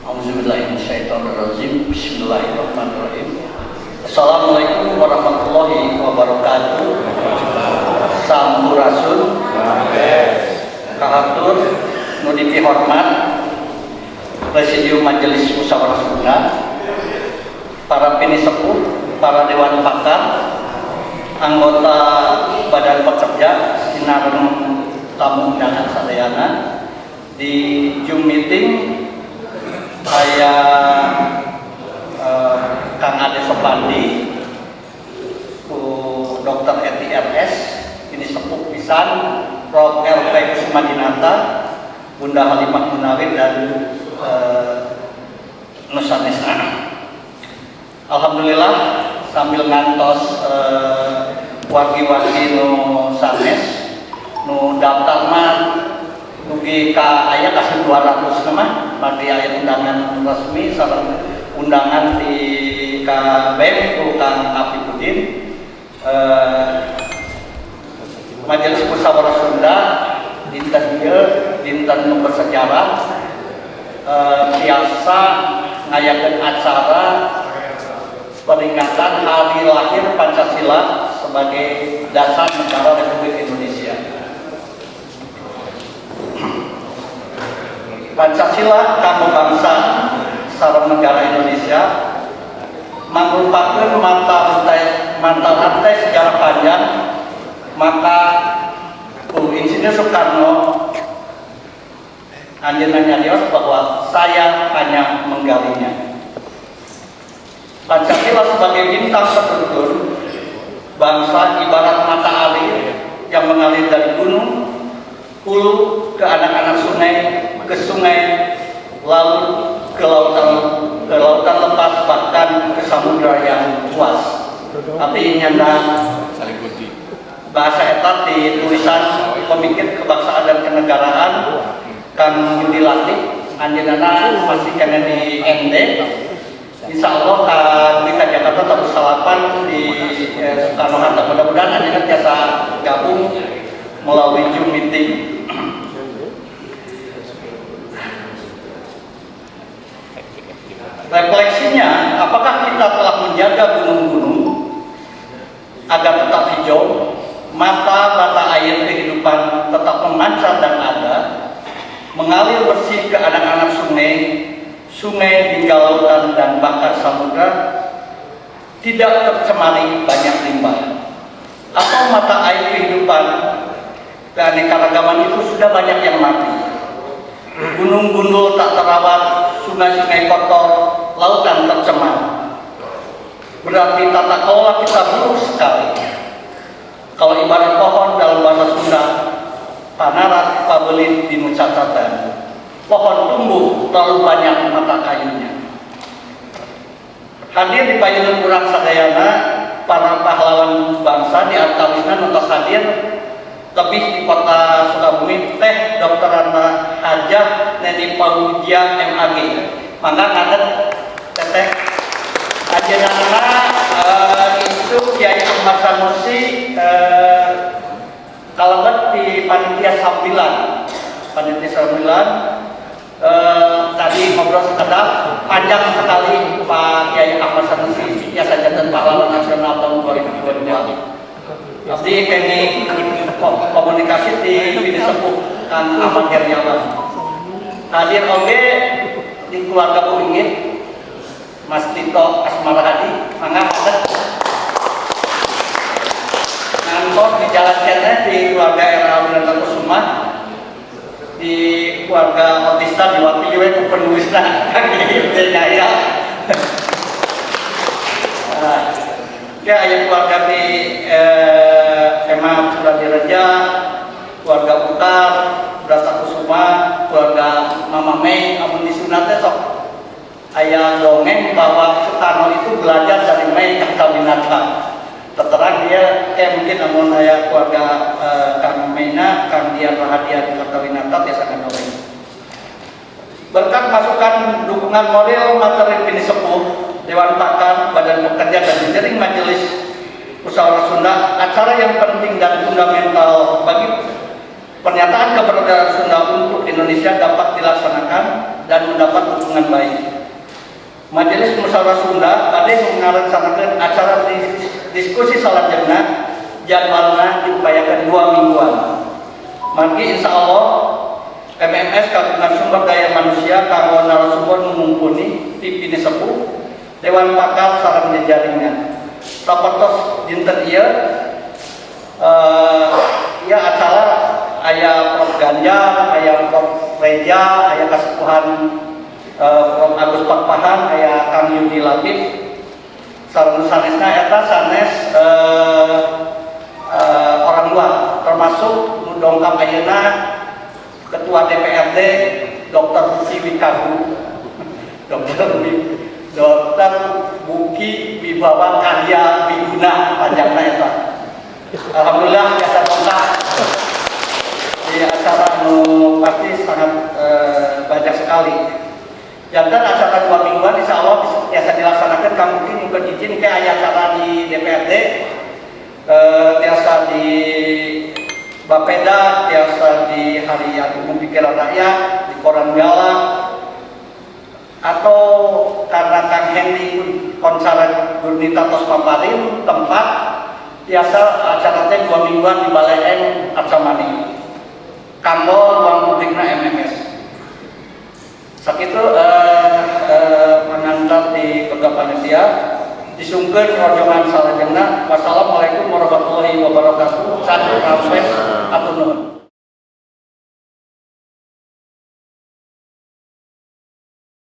Auzubillahiminasyaitonirrajim. Bismillahirrahmanirrahim. Assalamualaikum warahmatullahi wabarakatuh. Sampurasun. Kahatur nu dipihormat Presidium Majelis Musyawarah Sunda, para pinisepuh, para dewan pakar, anggota badan pekerja, sinareng tamu undangan sadayana. Di Zoom meeting saya Kang Ade Sopandi ku Dr. Eti RS pinisepuh pisan, Prof. RP Kusumadinata, Bunda Halimah Munawir, dan nu sanesna. Alhamdulillah, sambil ngantos wargi-wargi nu sanes nu daftar mah dugi ka aya kasih 200 mah, margi aya undangan resmi sareng undangan di KBM ku Kang Apipudin. Majelis Musyawarah Sunda dinten ieu, dinten nu bersejarah, biasa ngayakeun acara peringatan hari lahir Pancasila sebagai dasar negara Republik Indonesia. Pancasila kanggo bangsa sareng negara Indonesia merupakan mata rantai sejarah panjang. Maka Bu Insinyur Soekarno anjeunna nyarios bahwa saya hanya menggalinya. Pancasila sebagai bintang penuntun bangsa ibarat mata air yang mengalir dari gunung hulu ke anak-anak sungai, ke sungai, lalu ke lautan lepas, bahkan ke samudra yang luas. Tapi nyanda bahasa eta di tulisan pemikir kebangsaan dan kenegaraan Kang Yudi Latif. Anjeunna masih keneh di ND. Insya Allah kan di Jakarta tahun salapan di Soekarno Hatta. Mudah-mudahan anjeunna tiasa gabung melalui Zoom meeting. Refleksinya, apakah kita telah menjaga gunung-gunung agar tetap hijau, mata-mata air kehidupan tetap memancar dan ada, mengalir bersih ke anak-anak sungai, sungai hingga lautan dan bahkan samudra, tidak tercemari banyak limbah? Atau mata air kehidupan keanekaragaman itu sudah banyak yang mati? Gunung-gunung tak terawat, sungai-sungai kotor, lautan tercemar. Berarti tata kelola kita buruk sekali. Kalau ibarat pohon dalam bahasa Sunda, panarat pabeulit dinu cacatan. Pohon tumbuh terlalu banyak mata kayunya. Hadir di payungan urang sadayana para pahlawan bangsa, di antawisna nu tos hadir lebih di kota Sukabumi, Teh Dr. Rana Hajah Neni Paujia MAG. Mangga ngadeg, Teteh. Anjeunna itu Kiai Ahmad Sanusi, kalebet di panitia sambilan. Panitia sambilan, tadi ngobrol sekedap panjang sekali. Pak Kiai Ahmad Sanusi ya janten pahlawan nasional tahun 2022. Abdi kenging komunikasi di pinisepuh Kang Ahmad Heryawan. Hadir oge di keluarga Bu Ingin, Mas Tito Asmara Hadi, mangga ada. Ngantor di Jalan keneh di keluarga RA Winata Kusuma, di keluarga Otista diwakili we ku penulisna Kang Jaya. Nah, ya aya keluarga di Emma Suradireja, keluarga Putar, Brata Kusuma, keluarga Mama Mei. Amun di Sunda teh sok aya dongeng bahwa Soekarno itu belajar dari Mei Kartawinata. Terterang dia kayak mungkin namun aya keluarga Kang Meina, Kang Dian Rahadian Kartawinata biasa dongeng. Berkat masukan dukungan moral materi pinisepuh, Dewan Pakar, Badan Pekerja, dan Jejaring Majelis Musyawarah Sunda, acara yang penting dan fundamental bagi pernyataan keberadaan Sunda untuk Indonesia dapat dilaksanakan. dan mendapat dukungan baik. Majelis Musyawarah Sunda bade ngarencanakeun acara diskusi salajengna, jadwalna diupayakan 2 mingguan. Margi insya Allah MMS kagungan sumber daya manusia kanggo narasumber nu mumpuni ti pinisepuh, dewan pakar sareng jejaringnya. Sapertos dinten ieu ya acara aya Prof Ganjar, aya Prof Reja, aya kasepuhan Prof Agus Pakpahan, aya Kang Yudi Latif. Sareng sanesna eta sanes orang luar, termasuk nu dongkap ayeuna Ketua DPRD Dr. Buki Wikabu, Dr. Buki Wibawa Karya Wiguna panjangna eta. Alhamdulillah biasa dongkap di acara nu pasti sangat banyak sekali. Janten acara 2 mingguan insya Allah biasa dilaksanakan. Kamu mungkin mungkin izin ke aya acara di DPRD, biasa di Bappeda, biasa di Harian Umum Pikiran Rakyat, di Koran Galang, atau karena Kang Hendy Konsara Gurnita tos paparin tempat biasa acara teh 2 mingguan di Balai M Arcamanik kanggo ruang publikna MMS. Sakitu pengantar di ketua panitia. Disungkeun rojongan salajengna. Wassalamualaikum warahmatullahi wabarakatuh. Satu rampes, atur nuhun.